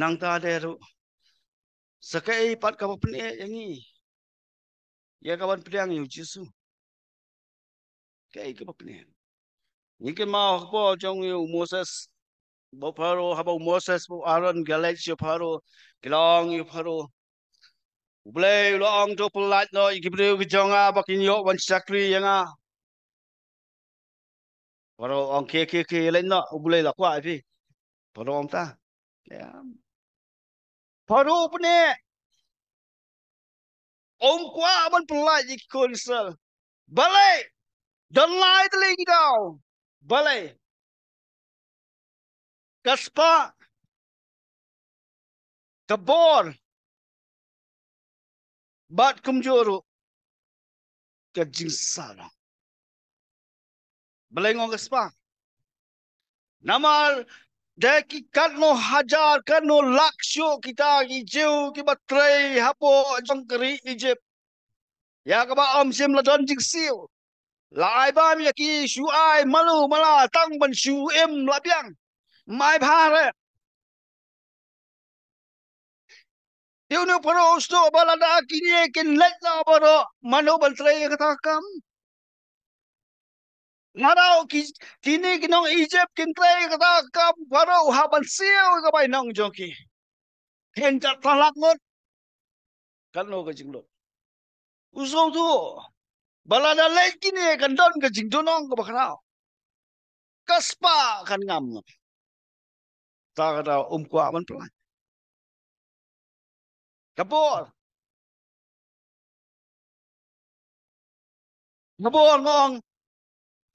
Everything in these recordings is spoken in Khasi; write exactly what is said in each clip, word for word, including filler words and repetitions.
Nangta de ruh, sa kaei pat kaba pyneh ïa ngi ïa kaban pdiang ïa u Jisu? Kaei kaba pyneh? Ngi kynmaw ha ka por jong u Moses, ba u Pharaoh, haba u Moses bad u Aaron ki la leit sha u Pharaoh, ki la ong ïa u Pharaoh, U Blei u la ong to pyllait noh ïa ki briew ki jong nga ba kin ïoh ban shakri ïa nga. Pharaoh ong, khie khie khie, leit noh, U Blei la kwah ïa phi. Pharaoh ong ta. Ïa. Pharaoh pyneh. Um kwah ban pyllait ïa ki khun Israel. Balei? Don lai tylli ki daw. Balei? Ka spah, ka bor, bad kumjuh ruh ka jingsarong. Balei nga ong ka spah? Namar da ki katno hajar, katno lak shuh kita ki Jiw kiba trei hapoh jong ka ri Ijipt, ïa kaba ym shym la don jingsiew. La ai bam ïa ki, shu ai malu mala tang ban shu im la biang. Ym ai bha re. Te une u Pharaoh u sngewthuh ba lada kine kin leit noh baroh, mano ban trei ïa kata ka kam? Lada ki, kine ki nong Ijipt kin trei ïa kata ka kam, Pharaoh u hap ban siew ïa ka bainong jong ki. Khein ka tang lak ngut. Katno ka jinglut. U sngewthuh ba lada leit kine kan don ka jingdon ong kaba khraw. Ka spah kan ngam. Ta kata um kwah ban pyllait. Ka bor. Ka bor, nga ong.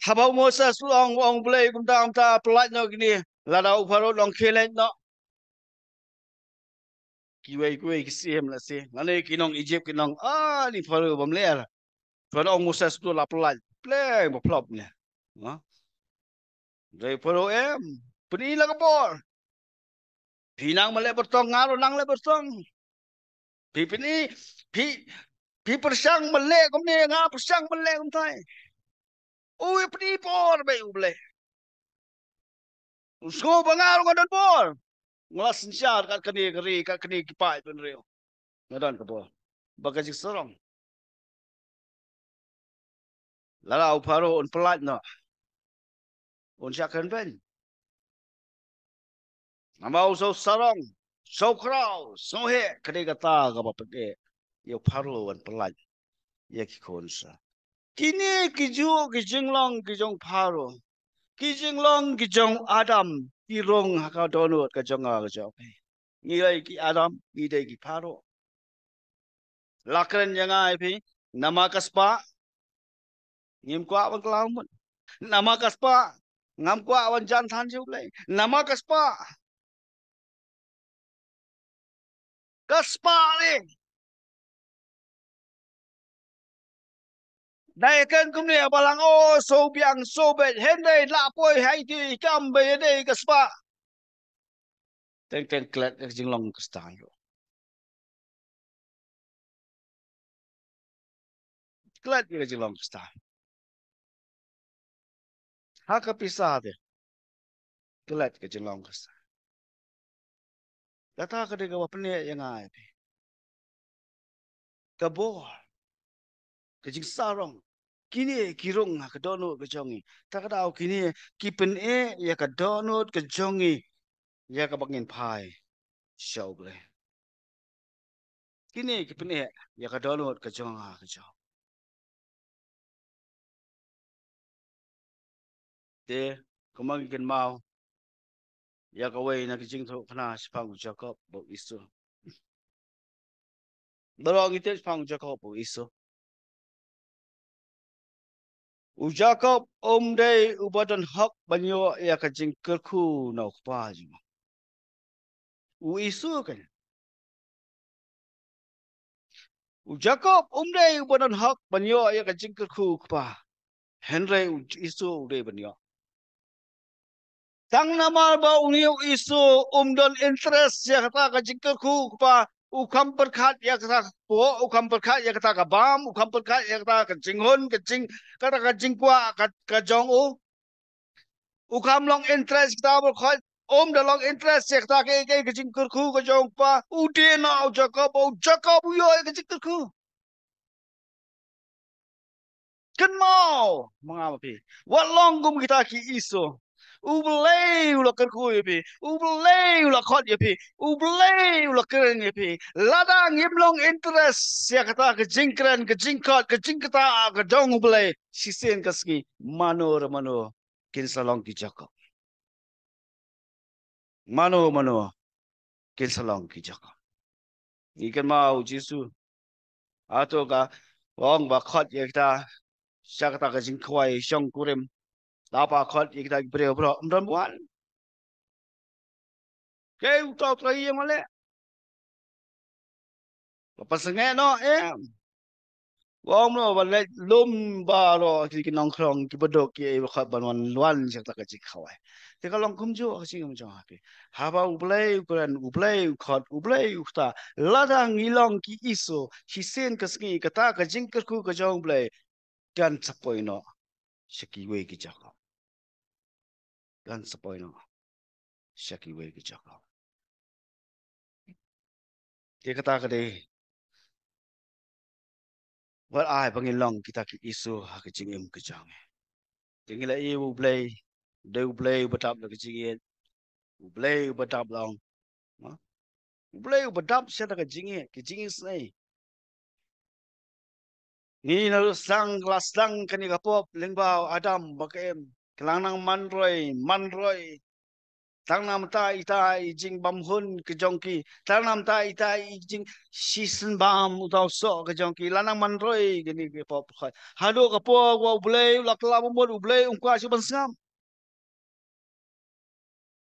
Haba u Moses u ong, u ong Blei kumta kumta, pyllait noh kine. Lada u Pharaoh u ong khie leit noh, kiwei kiwei ki siem la siem. Lane ki nong Ijipt kin ong, ah, ni Pharaoh bym leh. Pharaoh ong Moses to la pyllait. Pleng ba phlop ne. Ha? Dei Pharaoh em. Pyni la ka bor. Phi nang ban leh byrtong, nga ruh nang leh byrtong. Phi pyni, phi, phi pyrshang ban leh kumne, nga pyrshang ban leh kumtai. U pyni bor beit U Blei. U sngew ba nga ruh nga don bor. Nga la synshar kat kane ka ri, kat kane ki paidbynriew. Nga don ka bor. Ba ka jingsarong. Lada u Pharaoh un pyllait noh, un shah kren beiñ. Namar u sngewsarong, sngewkhraw, sngewheh, ka dei kata kaba pyneh ïa u Pharaoh ban pyllait ïa ki khun Israel. Kine ki juh ki jinglong ki jong Pharaoh, ki jinglong ki jong Adam, ki rung ha ka dohnud ka jong nga ka jong phi. Ngi dei ki Adam, ngi dei ki Pharaoh. La kren ïa nga ïa phi, namar ka spah ngim kwah ban kylla mut. Namar ka spah ngam kwah ban jan than sha U Blei. Namar ka spah. Ka spah ne. Dei kren kumne, balang, oh, sngewbiang, sngewbeit, hynrei la poi ha iti i kam ba ïadei ka spah. Teng teng klet ïa ka jinglong Khristan ruh. Klet ïa ka jinglong Khristan. Ha ka pisa te. Klet ïa ka jinglong Khristan. Kata ka dei kaba pyneh ïa nga ïa phi. Ka bor, ka jingsarong, kine ki rung ha ka dohnud ka jong ngi. Ta ka daw kine ki pyneh ïa ka dohnud ka jong ngi ïa kaba ngin phai sha U Blei. Kine ki pyneh ïa ka dohnud ka jong nga ka jong. Te kumba ngi kynmaw ïa kawei na ki jingthoh khana shaphang u Jakob bad u Esau. Baroh ngi tip shaphang u Jakob bad u Esau. U Jakob um dei uba don hok ban ïoh ïa ka jingkyrkhu na u kpa jong u. U Esau kan. U Jakob um dei uba don hok ban ïoh ïa ka jingkyrkhu u kpa. Hynrei u Esau u dei ban ïoh. Tang namar ba une u Esau um don interest ïa kata ka jingkyrkhu u kpa, u kham pyrkhat ïa kata ka kpoh, u kham pyrkhat ïa kata ka bam, u kham pyrkhat ïa kata ka jinghun, ka jing, kata ka jingkwah ka, ka jong u. U kham long interest kita ba khot Um da long interest ïa kata ka, ka, ka jingkyrkhu ka jong u kpa. U die noh u Jakob, u Jakob u ïoh ïa ka jingkyrkhu. Kynmaw, ma nga ma phi. Wat long kum kita ki Esau. U Blei u la kyrkhu ïa phi. U Blei u la khot ïa phi. U Blei u la kren ïa phi. Lada ngim long interest ïa kata ka jingkren, ka jingkhot, ka jingkyrkhu ka jong U Blei, shisien ka sngi, mano re mano kin sa long ki Jakob. Mano mano kin sa long ki Jakob. Ngi kynmaw u Jisu. Hato ka ong ba khot ïa kita sha kata ka jingkhawai shongkurim. Lada u khot ïa kita ki briew baroh, ym don ba wan. Kaei uta u Trai ïa ma leh. Ba pynsangeh noh em. Ong noh ba leit lum baroh ki, ki nongkhrong, ki baduk, ki ei ba khot ban wan, wan sha kata ka jingkhawai. Te ka long kumjuh ka jingim jong phi. Haba U Blei u kren, U Blei u khot, U Blei u kata. Lada ngi long ki Esau, shisien ka sngi kata ka jingkyrkhu ka jong U Blei kan sa poi noh sha kiwei ki Jakob. Kan sa poi noh sha kiwei ki Jakob. Te kata ka dei wat ai ba ngin long kita ki Esau ha ka jingim ka jong ngi. Te ngi la ïohi U Blei, dei U Blei uba dap da ka jingïeit, U Blei uba dap long. Ha? U Blei uba dap sha da ka jingïeit, ka jingisnei. Ngi na ruh sdang, la sdang kane ka pop lyngba u Adam bad ka Im. Ki la nang man roi, man roi. Tang namar ita i jingbymhun ka jong ki. Tang namar ita i jingshisien bam uta u soh ka jong ki. La nang man roi kane ka pop khot. Haduh ka por ba U Blei u la kylla bamut, U Blei um kwah shuh ban sngap.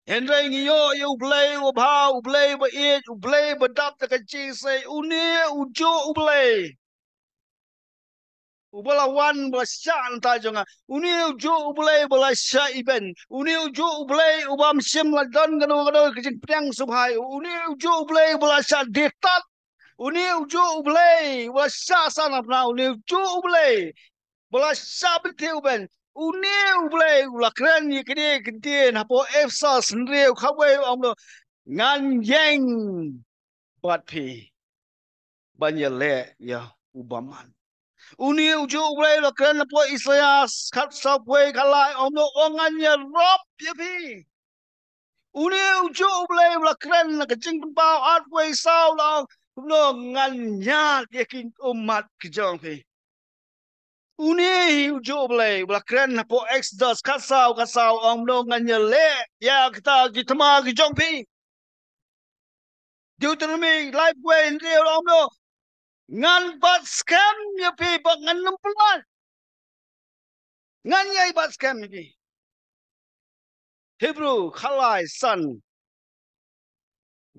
Hynrei ngi ïoh ïa U Blei uba bha, U Blei uba ïeit, U Blei uba dap da ka jingsnei, une ujuh U Blei uba la wan, ba la shah na bynta jong nga. Une ujuh U Blei uba la shah ibeiñ. Une ujuh U Blei uba ym shym la don kano kano ka jingpdiang sngewbha. Une ujuh U Blei uba la shah die tad. Une ujuh U Blei uba la shah sahnarphna. Une ujuh U Blei ba la shah bynta u beiñ. Une U Blei u la kren ïa kane ka ktien hapoh Ephesus hynriew khatwei, u ong noh, ngan ïeng bad phi ban ïaleh ïa u bymman. Une ujuh U Blei u la kren hapoh Isaïah khatsaw khatwei khatlai, u ong noh, u ong ngan ïarap ïa phi. Une ujuh U Blei u la kren na ka Jingpynpaw arphew wei saw, u la ong noh, ngan ñiad ïa ki ummat ki jong phi. Une hi ujuh U Blei u la kren hapoh Exodus khatsaw khatsaw, u ong noh, ngan ïaleh ïa kita ki thma ki jong phi. Deuteronomy laiphew wei hynriew, u ong noh, ngan bat skhem ïa phi bad ngan ym pyllait. Ngan ïai bat skhem ïa phi. Hebru khatlai san,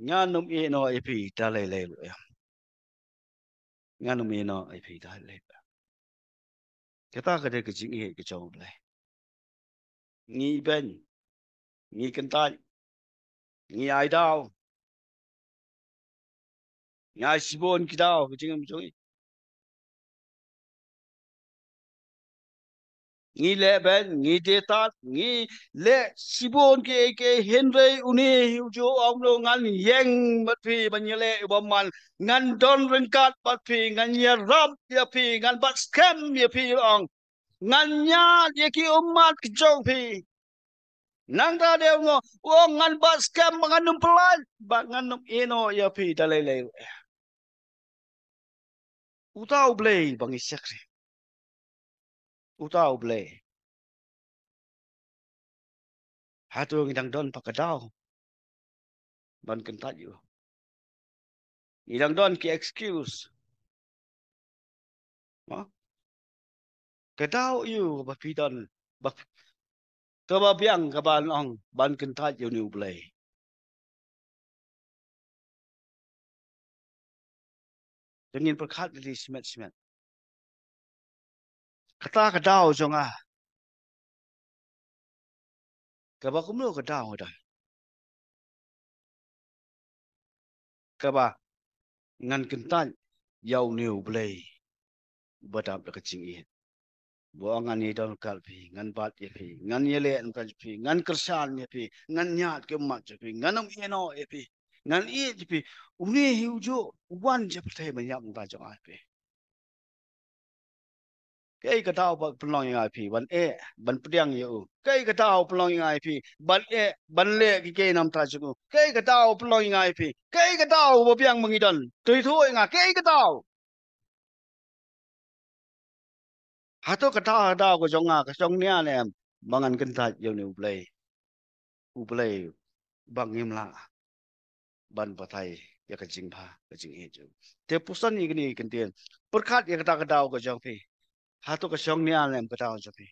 ngan ym ïehnoh ïa phi da lei lei ruh em. Ngan ym ïehnoh ïa phi da lei lei ruh em. Kata ka dei ka jingïeit ka jong U Blei. Ngi ibeiñ, ngi kyntait, ngi ai daw, ngi ai shibun ki daw ka jingim jong ngi. Ngi leh beiñ, ngi die tad, ngi leh shibun kiei kiei, hynrei une hi ujuh u ong noh, ngan ïeng bad phi ban ïaleh ïa u bymman, ngan don ryngkat bad phi, ngan ïarap ïa phi, ngan bat skhem ïa phi, u ong. Ngan ñiad ïa ki ummat ki jong phi. Nangta de u ong, u ong ngan bat skhem ba ngan ym pyllait, ba ngan ym ïehnoh ïa phi da lei lei ruh em. Uta U Blei ba ngi shakri. Uta U Blei. Hato ngi dang don pat ka daw ban kyntait ïa u? Ngi dang don ki excuse. Ha? Ka daw aïu ba phi don, ba, kaba biang kaba long ban kyntait ïa une U Blei? Te ngin pyrkhat lei shimet shimet. Kata ka daw jong nga, kaba kumno ka daw ka dei? Kaba ngan kyntait ïa une U Blei uba dap da ka jingïeit. Ba ong ngan ïa don kal phi, ngan bat ïa phi, ngan ïaleh nangta jong phi, ngan kyrshan ïa phi, ngan ñiad ki ummat jong phi, ngan ym ïehnoh ïa phi, ngan ïeit ïa phi. Une hi u juh, u wan sha pyrthei ban ïap nangta jong nga ïa phi. Kaei ka daw ba pynlong ïa nga ïa phi ban eh, ban pdiang ïa u? Kaei ka daw pynlong ïa nga ïa phi ban eh, ban leh ki kei namar jong u? Kaei ka daw pynlong ïa nga ïa phi? Kaei ka daw ba biang ba ngi don? To ïathuh ïa nga, kaei ka daw? Hato ka daw, daw ka jong nga ka shong nia ne em ba ngan kyntait ïa une U Blei, U Blei ba ngim lah ban batai ïa ka jingbha ka jingïeit jong u? Te pyrshang ïa kane ka ktien, pyrkhat ïa kata ka daw ka jong phi. Hato ka shong nia ne em ka daw jong phi?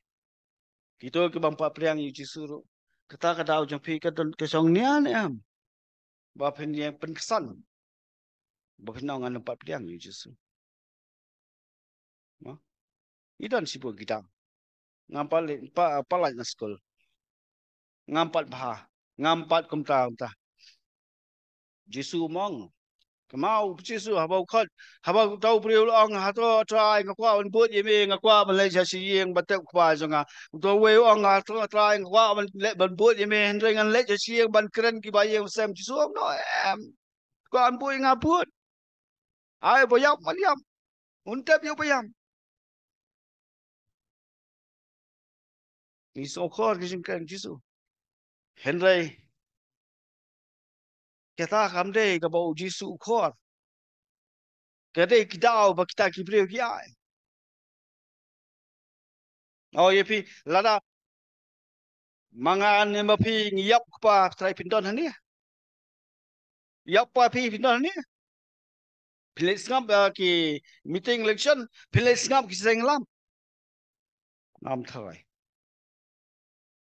Kito ki bym pat pdiang ïa U Jisu ruh, kata ka daw jong phi ka don, ka shong nia ne em ba phin ïeng pynksan ba phin ong ngan ym pat pdiang ïa U Jisu? Mo? Ngi don shibun ki daw. Ngam pat leit, pa, pat leit na skul. Ngam pat bha. Ngam pat kumta kumta. Jisu u ong, kynmaw Jisu haba u khot, haba uta u briew u ong, hato Trai nga kwah ban bud ïa me, nga kwah ban leit sha shi ïing ban tep u kpa jong nga. Uta uwei u ong, hato Trai nga kwah ban leit ban bud ïa me, hynrei ngan leit sha shi ïing ban kren ki ba ïing ba sem. Jisu u ong, no em. Kwah ban bud ïa nga bud. Ai ba ïap ngan ïap. Un tep ïa u ba ïap. Ngi sngewkhor ki jingkren Jisu. Hynrei kata kam dei kaba U Jisu u khot. Ka dei ki daw ba kita ki briew ki ai. O ïa phi, lada ma nga ne ma phi ngi ïap u kpa, Trai phin don hangne? Ïap u kpa phi, phin don hangne? Phi leit sngap, ah, ki meeting election, phi leit sngap ki seng lam. Ngam tharai.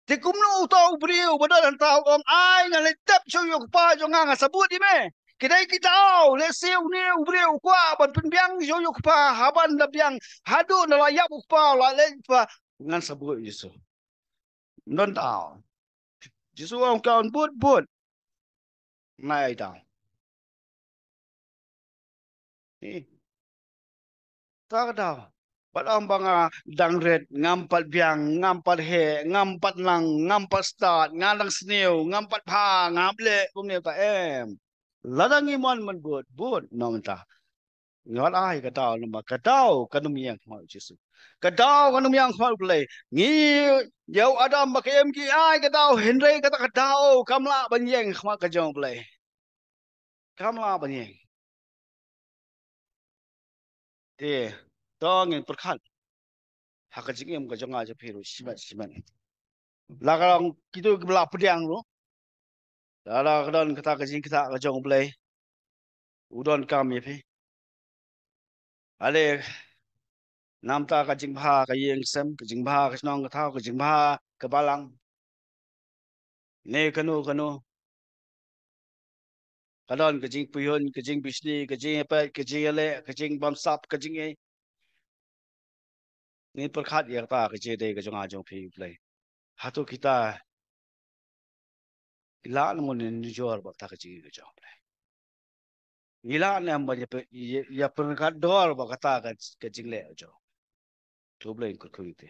Te kumno uta u briew ba don hangta u ong, ai ngan leit tep sha u kpa jong nga, ngan sa bud ïa me? Ki dei ki daw, lehse une u briew u kwah ban pynbiang sha u kpa, haba da biang, haduh da la ïap u kpa, la leit u kpa, ngan sa bud ïa u Jisu. Don daw. Jisu u ong, kwah ban bud, bud. Nai ai daw. Ni. Ta ka daw. Pat ong ba nga dang rit, ngam pat biang, ngam pat heh, ngam pat nang, ngam pat stad, nga dang sniew, ngam pat bha, ngam leh kumne pat, em. Lada ngi mon ban bud, bud, no mynta. Ngi wan ai ka daw namar ka daw kan ym ïeng ha khmat U Jisu. Ka daw kan ym ïeng ha khmat U Blei. Ngi ïa u Adam bad ka Im ki ai ka daw, hynrei kata ka daw kam lah ban ïeng ha khmat ka jong U Blei. Kam lah ban ïeng. Te to ngin pyrkhat ha ka jingim ka jong nga jong phi ruh shimet shimet. La ka long kito kiba la pdiang ruh, la, la ka don kata ka jingktah ka jong U Blei, u donkam ïa phi. Ale, namar ka jingbha ka ïing ka sem, ka jingbha ka shnong ka thaw, ka jingbha ka balang, ne kano kano, ka don ka jingpyrshah, ka jingbishni, ka jingïapeit, ka jingïaleh, ka jingbamsap, ka jingïa. Ngin pyrkhat ïa kata ka jingïadei ka jong nga jong phi U Blei. Hato kita ngi lah ne em ban ïanujor bad kata ka jingïadei ka jong U Blei? Ngi lah ne em ban ïa pyrkhat dor bad kata ka, ka jingleh jong U Blei? Kyrkhu ïa te.